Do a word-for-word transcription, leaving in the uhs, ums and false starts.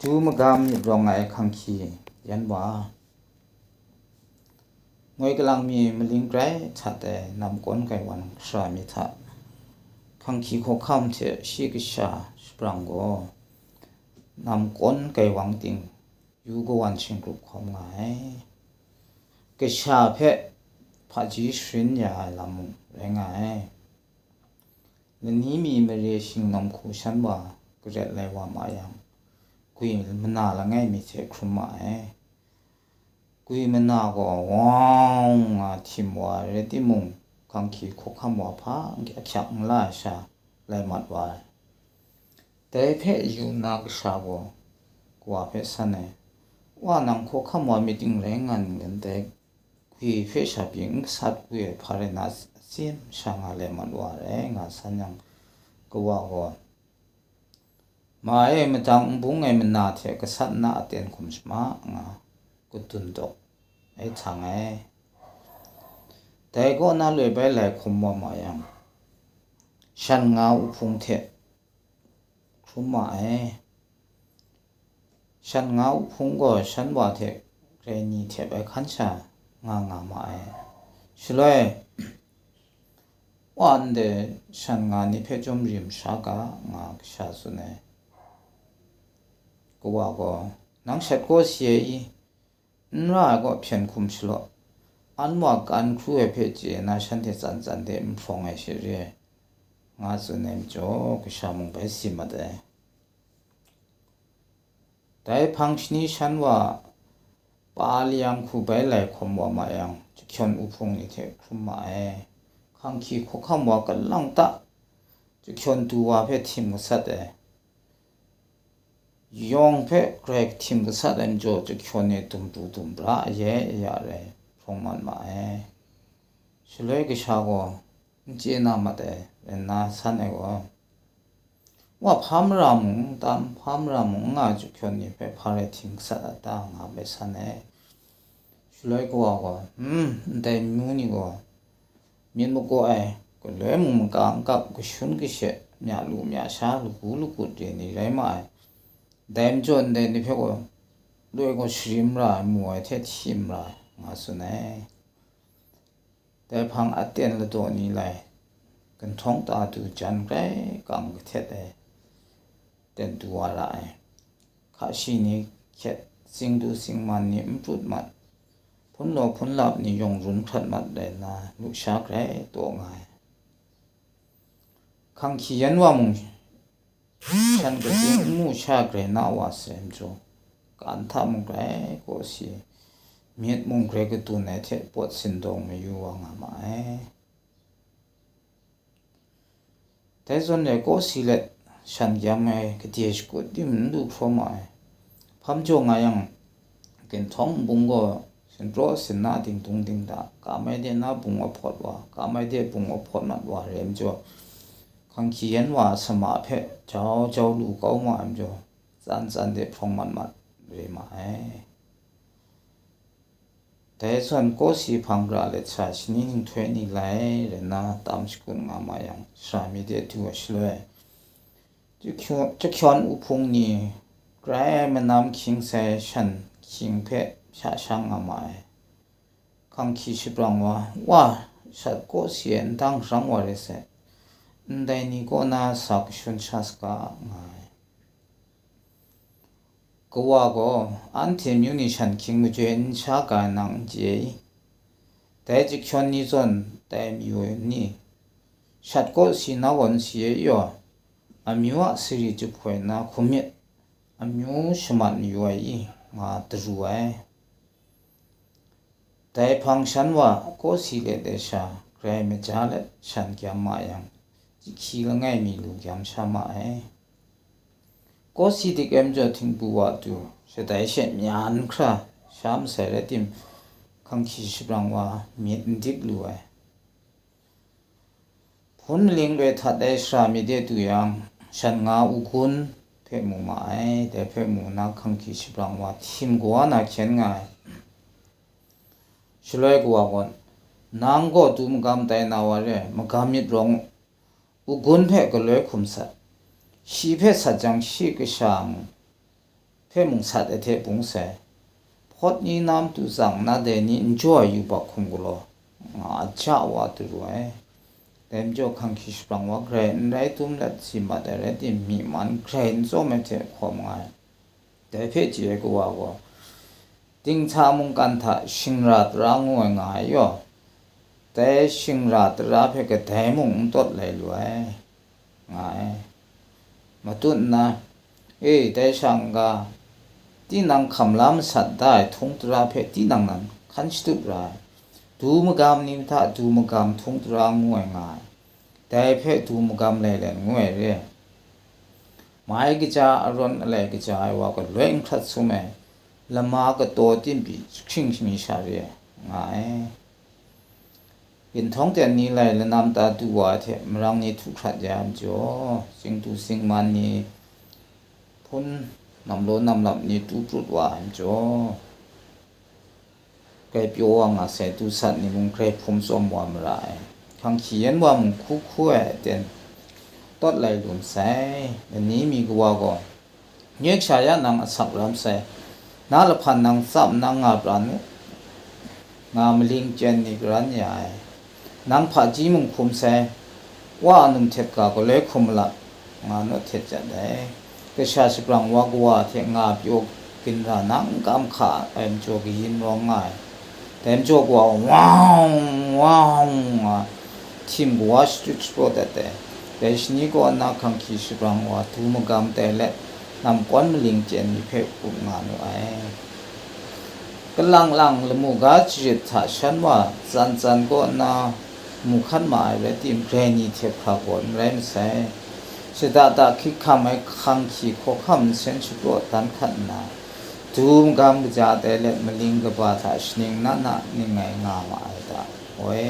Du magam myit rawng ai hkanghki yan wa. Ngoi kalang mi maling grai htat ai namkawn gaiwan sara mi hta hkanghki hkawhkam hte shi kasha shabrang gaw namkawn gaiwang ting yu kawan shinggrup hkawm nga ai. Kasha hpe hpaji sharin ya ai lam mung rai nga ai. Lani mi mare shingnawm hku shan wa garet lai wa ma yang, gwi mana langai mi hte hkrum ma ai. Gwi mana gaw wang nga htim wa ai rai timung, hkanghki hkawhkam wa hpa ahkyak n la ai sha lai mat wa ai. Dai hpe yu nna kasha gaw kawa hpe san ai, "Wa, nang hkawhkam wa myit ting rai nga n rin dai, gwi hpe sha pyi n gasat gwi ai hpa rai na, atsin sha nga lai mat wa ai," nga san yang, kawa gaw, "Ma e, madang n bung ai mana hte gasat na aten hkum shama," nga kadun dawk ai htang ai. Dai kaw na loi bai lai hkum wa ma yang, shan nga uhpung hte hkrum ma ai. Shan nga uhpung gaw shan wa hte grai ni hte bai hkan sha nga nga ma ai. Shaloi, "Wa ndai shan nga ni hpe chyawm rim sha ga," nga kasha tsun ai. Kawa gaw, "Nang shat kaw si ai i? N ra ai kaw hpyen hkum shalaw, an wa kan hkru ai hpe chye na shanhte tsan tsan de n hprawng ai she re," nga tsun ai majaw, kasha mung bai si mat ai. Dai hpang shani shan wa pa liyang hku bai lai hkawm wa ma yang, jahkyawn uhpung ni hte hkrum ma ai. Hkanghki hkawhkam wa kalang ta jahkyawn du wa hpe htim gasat ai. Yawng hpe grai htim gasat ai majaw, jahkyawn e dum pru dum pra, aya aya rai hprawng mat ma ai. Shaloi kasha gaw n chye na mat ai rai nna san ai gaw, "Wa, hpa mara mung n tam, hpa mara mung n nga ai jahkyawn ni hpe hpa rai htim gasat a ta?" nga bai san ai. Shaloi kawa gaw, "Hmm, ndai amyu ni gaw myit magaw ai, galoi mung maka n kap, kashun kashe, mya lu mya sha, lagu lagut re ni rai ma ai. Dai majaw ndai ni hpe gaw loi gaw sharim ra ai, mu ai hte htim ra ai," nga tsun ai. Dai hpang aten ladaw ni lai, ginhtawng ta du jan grai kang kahtet ai, ten du wa ra ai. Hka shi ni hkyet, singdu singman ni n prut mat, hpunlaw hpunlap ni yawng run hkrat mat rai nna, lusha grai taw nga ai. Hkanghki yan wa mung shan katsing n mu sha grai na wa sai majaw, kan hta mung grai kawsi, myit mung grai kadun ai hte pawt sindawng mayu wa nga ma ai. Dai zawn e, kawsi let shan gyam ai gade shakut tim n du hkraw ma ai. Hpa majaw nga yang, ginhtawng nbung gaw sinpraw sinna dingdung dingda, kam ai de na bung wa hpawt wa, kam ai de bung wa hpawt mat wa re majaw, hkanghki yan wa a sama hpe jau jau lu kau ma ai majaw, tsan tsan de hprawng mat mat re ma ai. Dai zawn kawsi hpang gara let sha shani nhtoi ni lai rai nna tam shakut nga ma yang, sara mi de du ai shaloi, jahkyawn uhpung ni grai ai manam hkying sai shan hkying hpe sha shang nga ma ai. Hkanghki shabrang wa, "Wa, shat kawsi e n dang rang wa re sai, ndai ni kaw na sa kashun sha saga," nga ai. Kawa gaw, "Anhte amyu ni shan hkying majoi n sha ga ai nang n chye i? Dai jahkyawn ni zawn dai amyu ni, shat kawsi na gaw n si ai yaw, amyu a sari jahpoi na hkum myit, amyu shamat mayu ai i?" nga daru ai. Dai hpang shan wa kawsi let ai sha, grai maja let shan gyam ma yang, jahki langai mi lu gyam sha ma ai. Kawsi dik ai majaw htingbu wa du, shadai she myan hkra sha masai rai tim, hkanghki shabrang wa myit n dik lu ai. Hpun maling loi htat ai sara mi de du yang, shan nga u gun hpe mu ma ai. Dai hpe mu nna, hkanghki shabrang wa htim kawa na hkyen nga ai. Shaloi kawa gaw, "Nang gaw du magam tai na wa re, magam myit rawng u, u gun hpe galoi hkum sat, shi hpe sat jang shi kasha mung hpe mung sat ai hte bung sai. Hpawt ni nam tu tsang na dai ni n jaw ai yubak hkum galaw nga a ja wa tu ru ai. Dai majaw hkang hkyi shaprang wa grai n rai tum let si mat ai rai tim, myi man grai n tsawm ai hte hkawm nga ai. Dai hpe chye ai kawa gaw, dinghta mungkan hta shingra tara ngu ai nga ai yaw, dai shingra tara hpe kadai mung n tawt lai lu ai, nga ai. Matut nna, e, dai sha n ga, tinang hkam la masat da ai htung tara hpe tinang nan hkan shatup ra ai. Du magam ni hta du magam htung tara ngu ai nga ai. Dai hpe du magam lailen ngu ai re. Mai kaja, arawn alai kaja ai wa galoi n hkrat sum ai, lama kataw tim pyi jahkring shani sha re ai, nga ai. Ginhtawng ten ni lai lanam ta du wa ai hte marang ni htu hkrat ya ai majaw, singdu singman ni hpun namlaw namlap ni tu prut wa ai majaw, grai pyaw wa nga sai, du sat ni mung grai hpum tsawm wa mara ai, hkang hkyi yen wa mung hku hku ai aten tawt lai lu masai. Lani mi kawa gaw, Nye kasha ya nang asak ram sai, na lahpan nang tsap nna nga pra nu, nga maling chyen ni karan ya ai. Nang hpaji mung hkum sai, wa a num htet ga galoi hkum ma la, nga naw htet jat ai. Kasha shaprang wa kawa hte nga pyaw ginra na n kam hka ai majaw kayin rawng nga ai. Dai majaw kawa wang wang nga htim kawa shachyut shapraw dat ai. Dai shani kaw nna hkang hkyi shaprang wa du magam tai let, namkawn maling chyen ni hpe up nga nu ai. Kalang lang lamu ga jarit hta shan wa tsan tsan kaw nna mu hkan ma ai rai tim, grai ni hte hkra gaw n rai masai. Shada da hkik hkam ai hkang hkyi hkawhkam nsen shapraw dan hkat nna, du magam kaja tai let maling kaba hta shaning na na ning ngai nga ma ai da. Oi.